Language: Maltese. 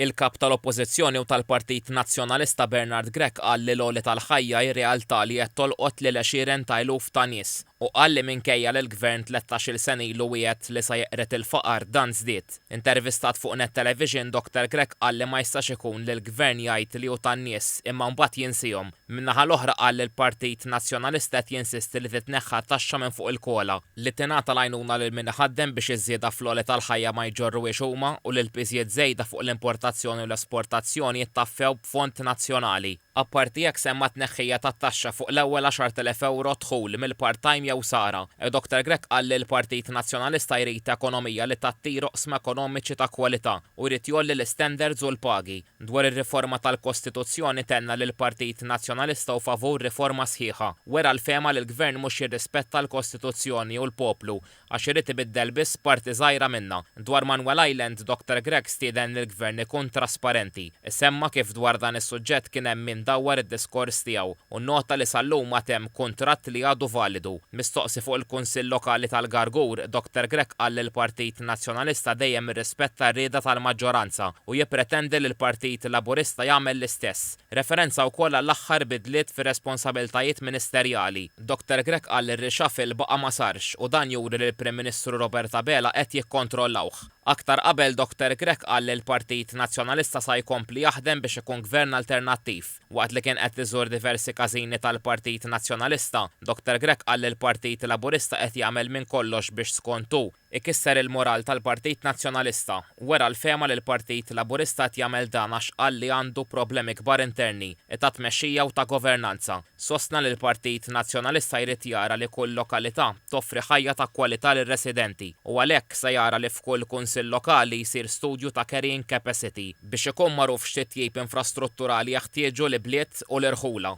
Il-Kap tal-Oppożizzjoni u tal-Partit Nazzjonalista Bernard Grech qal li l-għoli tal-ħajja hi realtà li qed tolqot lil għexieren ta' eluf ta' nies u qal li minkejja li l-Gvern 13-il sena ilu wiegħed li sa jeqred il-faqar dan żdied. Intervistat fuq Net Television Dr Grech qal li ma jistax ikun li l-Gvern jgħid li hu tan-nies imma mbagħad jinsihom. Min-naħa l-oħra qal li l-Partit Nazzjonalista qed jinsisti li titneħħa taxxa minn fuq il-kola, li tingħata l-għajnuna lil min iħaddem biex iż-żieda fl-għoli tal-ħajja ma jġorruhiex huma u li l-piżijiet żejda fuq l-importazzjoni u l-esportazzjoni jittaffew b'fond nazzjonali. Apparti hekk semma t-tneħħija tat-taxxa fuq l-ewwel 10,000 ewro dħul mill-part-time jew sara. Dr Grech qal li l-Partit Nazzjonalista jrid ekonomija li tattira oqsma ekonomiċi ta' kwalità u jrid jgħolli l-istandards u l-pagi. Dwar ir-riforma tal-Kostituzzjoni tenna li l-Partit Nazzjonalista hu favur riforma sħiħa. Wera l-fehma li l-Gvern mhux jirrispetta l-Kostituzzjoni u l-poplu għax irid ibiddel biss parti żgħira minnha. Dwar Manuel Island, Dr Grech stieden lill-Gvern ikun trasparenti. Semma kif dwar dan is-suġġett kien hemm min dawwar id-diskors tiegħu u nnota li sal-lum għad hemm kuntratt li għadu validu. Mistoqsi fuq il-Kunsill Lokali tal-Gargur, Dr Grech qal li l-Partit Nazzjonalista dejjem irrispetta r-rieda tal-maġġoranza u jippretendi li l-Partit Laburista jagħmel l-istess. Referenza wkoll għall-aħħar bidliet fir-responsabiltajiet ministerjali. Dr Grech qal li r-reshuffle baqa' ma sarx u dan juri li l-Prim Ministru Robert Abela qed jikkontrollawh. Aktar qabel Dr Grech qal li l-Partit Nazzjonalista sa jkompli jaħdem biex ikun gvern alternattiv. Waqt li kien qed iżur diversi każini tal-Partit Nazzjonalista, Dr Grech qal li l-Partit Laburista qed jagħmel minn kollox biex skont hu, ikisser il-moral tal-Partit Nazzjonalista. Wera l-fehma li l-Partit Laburista qed jagħmel dan għax qal li għandu problemi kbar interni, ta' tmexxija u ta' governanza. Sostna li l-Partit Nazzjonalista jrid jara li kull lokalità toffri ħajja ta' kwalità lir-residenti u għalhekk se jara li f'kull kunsill lokali jsir studju ta' carrying capacity biex ikun magħruf x'titjib infrastrutturali jeħtieġu l-ibliet u l-irħula.